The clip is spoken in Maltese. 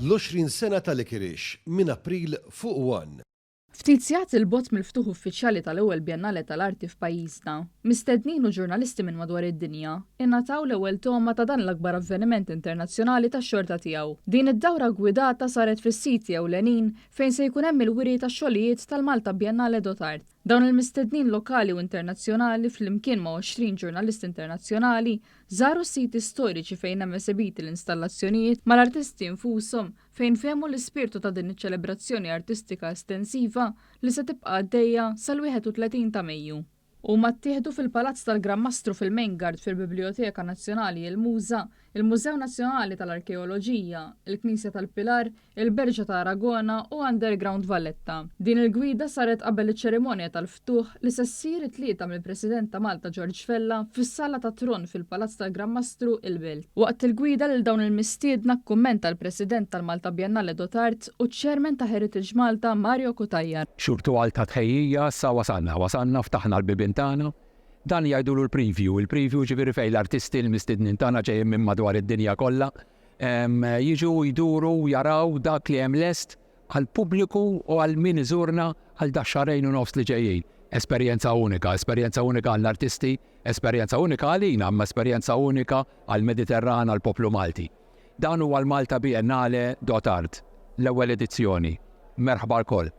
L-20 sena ta' Licorice minn April fuq One. Ftit sigħat 'il bogħod mill-ftuħ uffiċjali tal-ewwel Biennale tal-Arti f'pajjiżna, mistednin u ġurnalisti minn madwar id-dinja ingħataw l-ewwel togħma ta' dan l-akbar avveniment internazzjonali tax-xorta tiegħu. Din id-dawra ggwidata saret fis-siti ewlenin fejn se jkun hemm il-wiri tax-xogħlijiet tal-Malta Biennale dot Art. Dawn il-mistednin lokali u internazzjonali flimkien ma' 20 ġurnalist internazzjonali żaru s-siti storiċi fejn hemm esebiti l-installazzjonijiet mal-artisti infushom fejn fehmu l-ispirtu ta' din iċ-ċelebrazzjoni artistika estensiva li se tibqa' għaddejja sal-31 ta' Mejju. Huma ttieħdu fil-Palazz tal-Gran Mastru fil-Main Guard fil-Biblijoteka Nazzjonali Il-Muża, il-Mużew Nazzjonali tal-Arkeoloġija, il-Knisja tal-Pilar, il-Berġa ta' Aragona u Underground Valletta. Din il-gwida saret qabel iċ-ċerimonja tal-ftuħ li se ssir it-Tlieta mill-President ta' Malta George Vella fis-Sala tat-Tron fil-Palazz tal-Gran Mastru, il-Belt. Waqt il-gwida lil dawn il-mistiedna kkummenta l-President tal-Malta Biennale Dotart u ċ-Chairman ta' Heritage Malta Mario Cutajar. Xhur twal ta' tħejjija issa wasalna, wasalna ftaħna l-bibien tagħna. Dan jgħidulu l-preview, il-preview ġifieri fejn l-artisti, l-mistednin tagħna ġejjin minn madwar id-dinja kollha, jiġu jduru u jaraw dak li hemm lest għall-pubbliku u għal min iżurna għal dax-xahrejn u nofs li ġejjin. Esperjenza unika, esperjenza unika għall-artisti, Esperjenza unika għalina, imma esperjenza unika għall-Mediterran, għall-poplu Malti. Dan huwa l-Malta Biennale dot Art, l-ewwel edizzjoni. Merħba lkoll.